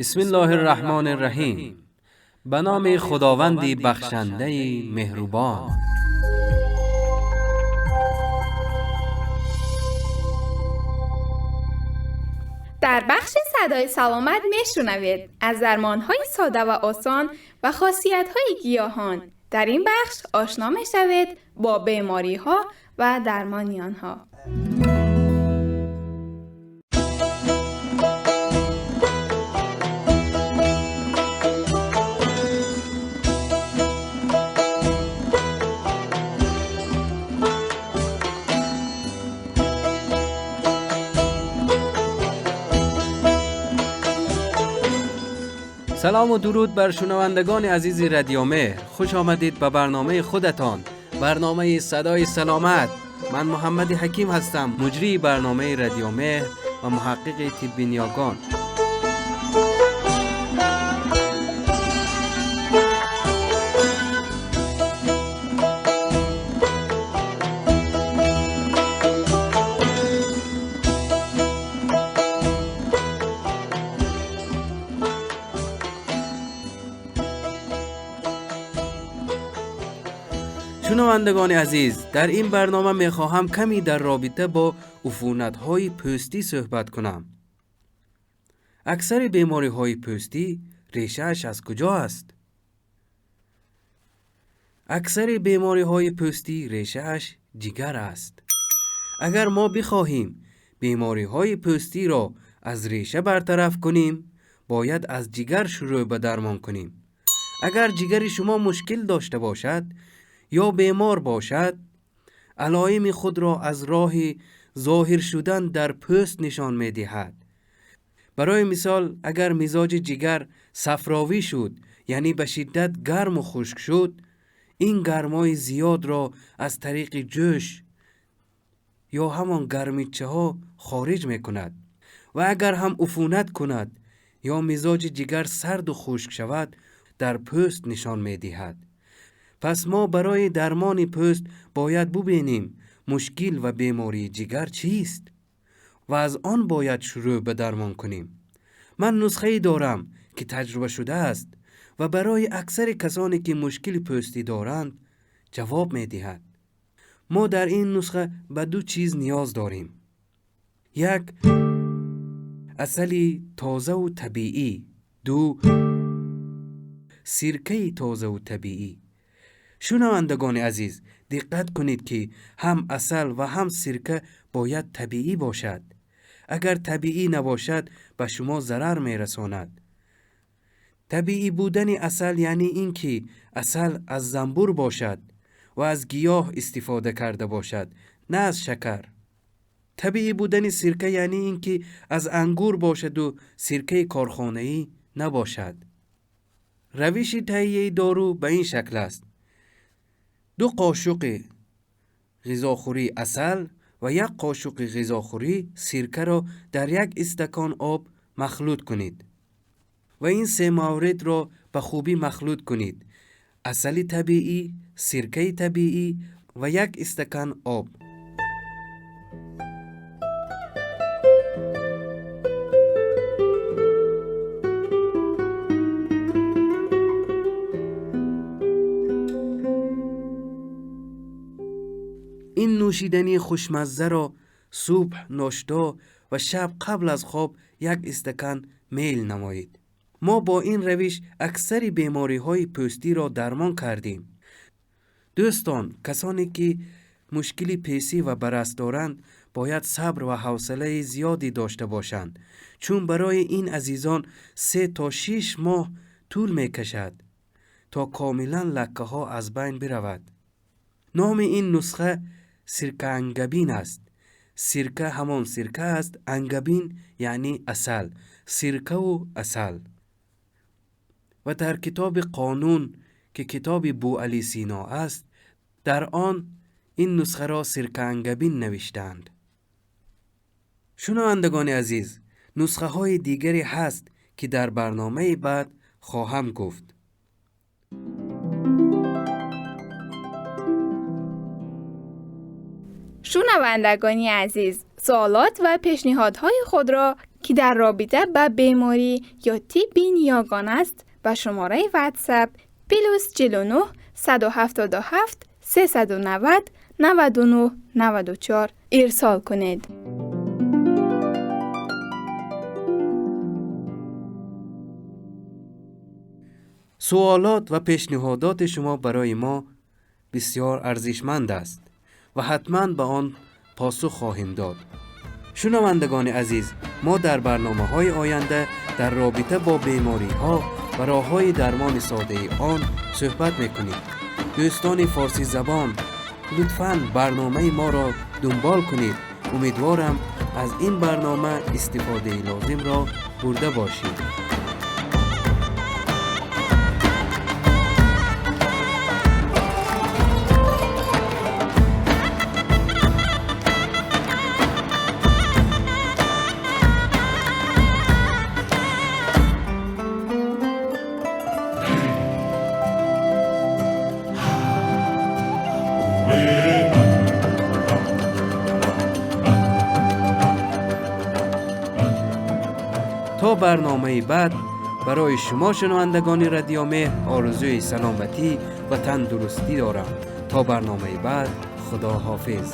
بسم الله الرحمن الرحیم. به نام خداوندی بخشنده مهربان. در بخش صدای سلامت میشنوید از درمان‌های ساده و آسان و خاصیت‌های گیاهان. در این بخش آشنا میشوید با بیماری‌ها و درمان آنها. سلام و درود بر شنوندگان عزیز رادیو مهر. خوش آمدید به برنامه خودتان، برنامه صدای سلامت. من محمد حکیم هستم، مجری برنامه رادیو مهر و محقق طب نیاکان. شنوندگان عزیز، در این برنامه میخواهم کمی در رابطه با عفونت‌های پوستی صحبت کنم. اکثر بیماری‌های پوستی ریشه‌اش از کجا است؟ اکثر بیماری‌های پوستی ریشه‌اش جگر است. اگر ما بخواهیم بیماری‌های پوستی را از ریشه برطرف کنیم، باید از جگر شروع به درمان کنیم. اگر جگر شما مشکل داشته باشد یا بیمار باشد، علائم خود را از راه ظاهر شدن در پوست نشان می دهد. برای مثال، اگر مزاج جگر صفراوی شد، یعنی به شدت گرم و خشک شد، این گرمای زیاد را از طریق جوش یا همان گرمیچه ها خارج می کند. و اگر هم عفونت کند یا مزاج جگر سرد و خشک شود، در پوست نشان می دهد. پس ما برای درمان پوست باید ببینیم مشکل و بیماری جگر چیست و از آن باید شروع به درمان کنیم. من نسخه‌ای دارم که تجربه شده است و برای اکثر کسانی که مشکل پوستی دارند جواب می دهد. ما در این نسخه به دو چیز نیاز داریم. یک، عسل تازه و طبیعی. دو، سرکه تازه و طبیعی. شنوندگان عزیز، دقت کنید که هم عسل و هم سرکه باید طبیعی باشد. اگر طبیعی نباشد به شما ضرر میرساند. طبیعی بودن عسل یعنی اینکه عسل از زنبور باشد و از گیاه استفاده کرده باشد، نه از شکر. طبیعی بودن سرکه یعنی اینکه از انگور باشد و سرکه کارخانه‌ای نباشد. روش تهیه دارو به این شکل است: 2 قاشق غذاخوری عسل و 1 قاشق غذاخوری سرکه را در 1 استکان آب مخلوط کنید و این 3 مورد را به خوبی مخلوط کنید: عسل طبیعی، سرکه طبیعی و 1 استکان آب. این نوشیدنی خوشمزه را صبح ناشتا و شب قبل از خواب 1 استکان میل نمایید. ما با این روش اکثر بیماری های پوستی را درمان کردیم. دوستان، کسانی که مشکل پیسی و برس دارند باید صبر و حوصله زیادی داشته باشند، چون برای این عزیزان 3 تا 6 ماه طول می کشد تا کاملا لکه ها از بین برود. نام این نسخه سرکه انگبین است. سرکه همان سرکه است، انگبین یعنی عسل، سرکه و عسل. و در کتاب قانون که کتاب بوعلی سینا است، در آن این نسخه را سرکه انگبین نوشتند. شنوندگان عزیز، نسخه های دیگری هست که در برنامه بعد خواهم گفت. شنوندگانی عزیز، سوالات و پیشنهادهای خود را ки дар робита ба беморӣ ё тибби ниёгон аст, ба шумораи WhatsApp +49 177 390 99 94 ирсол кунед. Суолот ва пешниҳодоти шумо барои мо бисёр арзишманд аст ва ҳатман ба он посух хоҳем дод. Шунавандагони азиз, мо дар барномаҳои оянда дар робита бо бемориҳо ва роҳҳои дармони содаи он суҳбат мекунем. Дӯстони форсизабон, лутфан барномаи моро дунбол кунед. Умедворам, аз ин барнома истифодаи лозимро бурда бошед. То барномаи баъд барои шумо шунавандагони Радио Меҳр орзуи саломатӣ ва тандурустӣ дорам. То барномаи баъд, худо ҳофиз.